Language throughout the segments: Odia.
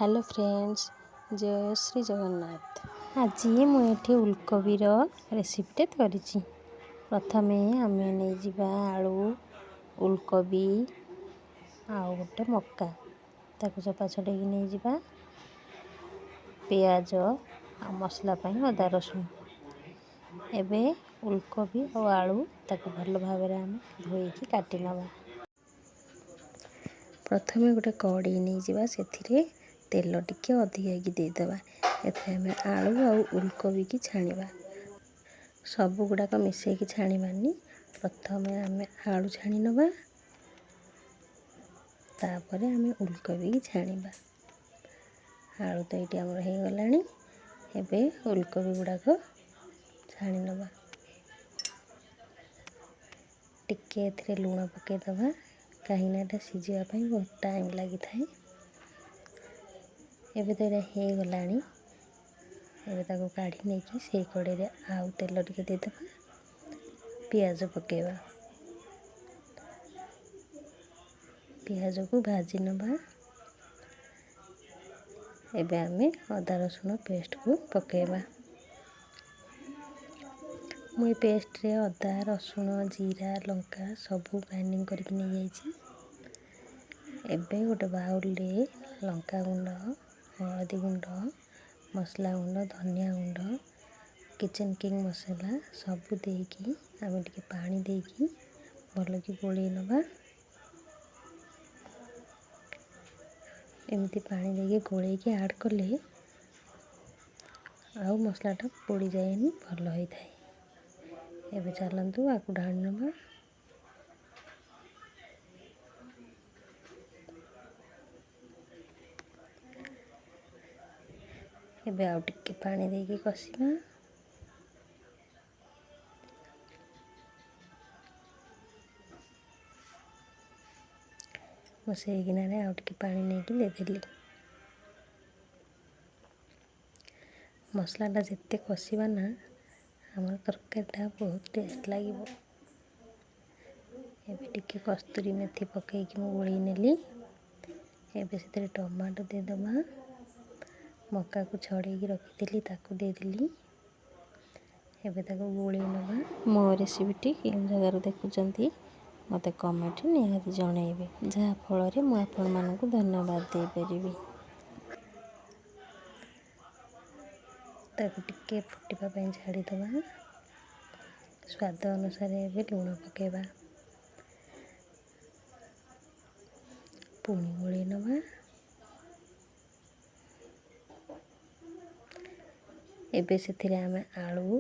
ହ୍ୟାଲୋ ଫ୍ରେଣ୍ଡସ୍, ଜୟ ଶ୍ରୀ ଜଗନ୍ନାଥ। ଆଜି ମୁଁ ଏଠି ଉଲକୋବିର ରେସିପିଟେ କରିଛି। ପ୍ରଥମେ ଆମେ ନେଇଯିବା ଆଳୁ, ଉଲକୋବି ଆଉ ଗୋଟେ ମକା, ତାକୁ ଚୋପା ଛଡ଼େଇକି ନେଇଯିବା, ପିଆଜ ଆଉ ମସଲା ପାଇଁ ଅଦା ରସୁଣ। ଏବେ ଉଲକୋବି ଆଉ ଆଳୁ ତାକୁ ଭଲ ଭାବରେ ଆମେ ଧୋଇକି କାଟି ନେବା। ପ୍ରଥମେ ଗୋଟେ କଡ଼େଇ ନେଇଯିବା, ସେଥିରେ ତେଲ ଟିକେ ଅଧିକାକି ଦେଇଦେବା। ଏଥିରେ ଆମେ ଆଳୁ ଆଉ ଉଲକୋବିକି ଛାଣିବା। ସବୁ ଗୁଡ଼ାକ ମିଶାଇକି ଛାଣିବାନି। ପ୍ରଥମେ ଆମେ ଆଳୁ ଛାଣି ନେବା, ତାପରେ ଆମେ ଉଲକୋବିକି ଛାଣିବା। ଆଳୁ ତ ଏଇଠି ଆମର ହେଇଗଲାଣି, ଏବେ ଉଲକୋବି ଗୁଡ଼ାକ ଛାଣି ନେବା। ଟିକେ ଏଥିରେ ଲୁଣ ପକାଇଦେବା, କାହିଁକିନା ଏଇଟା ସିଝିବା ପାଇଁ ବହୁତ ଟାଇମ୍ ଲାଗିଥାଏ। ଏବେ ତ ଏଇଟା ହେଇଗଲାଣି। ଏବେ ତାକୁ କାଢ଼ି ନେଇକି ସେଇ କଡ଼େଇରେ ଆଉ ତେଲ ଟିକେ ଦେଇଦେବା, ପିଆଜ ପକାଇବା, ପିଆଜକୁ ଭାଜି ନେବା। ଏବେ ଆମେ ଅଦା ରସୁଣ ପେଷ୍ଟକୁ ପକାଇବା। ମୁଁ ଏ ପେଷ୍ଟରେ ଅଦା, ରସୁଣ, ଜିରା, ଲଙ୍କା ସବୁ ଗ୍ରାଇଣ୍ଡିଙ୍ଗ କରିକି ନେଇଯାଇଛି। ଏବେ ଗୋଟେ ବାଉଲରେ ଲଙ୍କା ଗୁଣ୍ଡ, ହଳଦୀ ଗୁଣ୍ଡ, ମସଲା ଗୁଣ୍ଡ, ଧନିଆ ଗୁଣ୍ଡ, କିଚେନ୍ କିଙ୍ଗ ମସଲା ସବୁ ଦେଇକି ଆମେ ଟିକେ ପାଣି ଦେଇକି ଭଲକି ଗୋଳେଇ ନେବା। ଏମିତି ପାଣି ଦେଇକି ଗୋଳେଇକି ଆଡ଼୍ କଲେ ଆଉ ମସଲାଟା ପୋଡ଼ିଯାଏନି, ଭଲ ହୋଇଥାଏ। ଏବେ ଚାଲନ୍ତୁ ଆକୁ ଢାଳି ନେବା। ଏବେ ଆଉ ଟିକେ ପାଣି ଦେଇକି କଷିବା। ମୁଁ ସେଇ ଗିନାରେ ଆଉ ଟିକେ ପାଣି ନେଇକି ଦେଇଦେଲି। ମସଲାଟା ଯେତେ କଷିବା ନା, ଆମର ତରକାରୀଟା ବହୁତ ଟେଷ୍ଟ ଲାଗିବ। ଏବେ ଟିକେ କସ୍ତୁରୀ ମେଥି ପକାଇକି ମୁଁ ଗୋଳେଇ ନେଲି। ଏବେ ସେଥିରେ ଟମାଟୋ ଦେଇଦେବା। ମକାକୁ ଛଡ଼େଇକି ରଖିଥିଲି, ତାକୁ ଦେଇଦେଲି। ଏବେ ତାକୁ ଗୋଳେଇ ନେବା। ମୋ ରେସିପିଟି କେଉଁ ଜାଗାରୁ ଦେଖୁଛନ୍ତି ମୋତେ କମେଣ୍ଟ ନିହାତି ଜଣାଇବେ, ଯାହାଫଳରେ ମୁଁ ଆପଣମାନଙ୍କୁ ଧନ୍ୟବାଦ ଦେଇପାରିବି। ତାକୁ ଟିକେ ଫୁଟିବା ପାଇଁ ଛାଡ଼ିଦେବା। ସ୍ୱାଦ ଅନୁସାରେ ଏବେ ଲୁଣ ପକାଇବା, ପୁଣି ଗୋଳେଇ ନେବା। ଏବେ ସେଥିରେ ଆମେ ଆଳୁ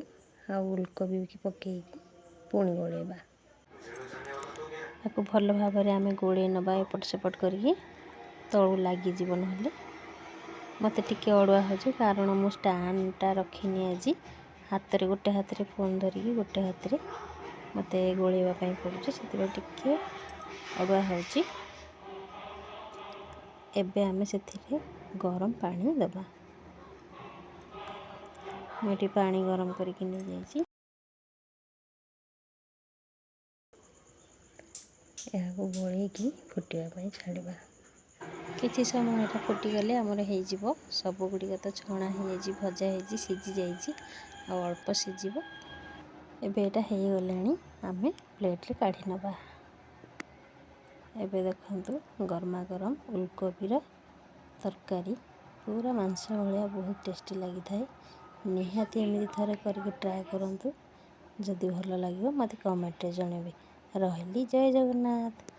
ଆଉ ଉଲକୋବିକି ପକାଇକି ପୁଣି ଗୋଳେଇବା। ତାକୁ ଭଲ ଭାବରେ ଆମେ ଗୋଳେଇ ନେବା ଏପଟ ସେପଟ କରିକି, ତଳୁ ଲାଗିଯିବ ନହେଲେ। ମୋତେ ଟିକେ ଅଡ଼ୁଆ ହେଉଛି, କାରଣ ମୁଁ ଷ୍ଟାଣ୍ଡଟା ରଖିନି ଆଜି। ହାତରେ ଗୋଟେ ହାତରେ ଫୋନ୍ ଧରିକି ଗୋଟେ ହାତରେ ମୋତେ ଗୋଳେଇବା ପାଇଁ ପଡ଼ୁଛି, ସେଥିପାଇଁ ଟିକେ ଅଡ଼ୁଆ ହେଉଛି। ଏବେ ଆମେ ସେଥିରେ ଗରମ ପାଣି ଦେବା। ମୁଁ ଏଠି ପାଣି ଗରମ କରିକି ନେଇଯାଇଛି। ଏହାକୁ ଗୋଳେଇକି ଫୁଟିବା ପାଇଁ ଛାଡ଼ିବା। କିଛି ସମୟ ଏଇଟା ଫୁଟିଗଲେ ଆମର ହେଇଯିବ। ସବୁ ଗୁଡ଼ିକ ତ ଛଣା ହେଇଯାଇଛି, ଭଜା ହେଇଛି, ସିଝି ଯାଇଛି, ଆଉ ଅଳ୍ପ ସିଝିବ। ଏବେ ଏଇଟା ହେଇଗଲାଣି, ଆମେ ପ୍ଲେଟ୍ରେ କାଢ଼ି ନେବା। ଏବେ ଦେଖନ୍ତୁ ଗରମା ଗରମ ଉଲକୋବିର ତରକାରୀ ପୁରା ମାଂସ ଭଳିଆ ବହୁତ ଟେଷ୍ଟି ଲାଗିଥାଏ। ନିହାତି ଏମିତି ଥରେ କରିକି ଟ୍ରାଏ କରନ୍ତୁ। ଯଦି ଭଲ ଲାଗିବ ମୋତେ କମେଣ୍ଟରେ ଜଣାଇବେ। ରହିଲି, ଜୟ ଜଗନ୍ନାଥ।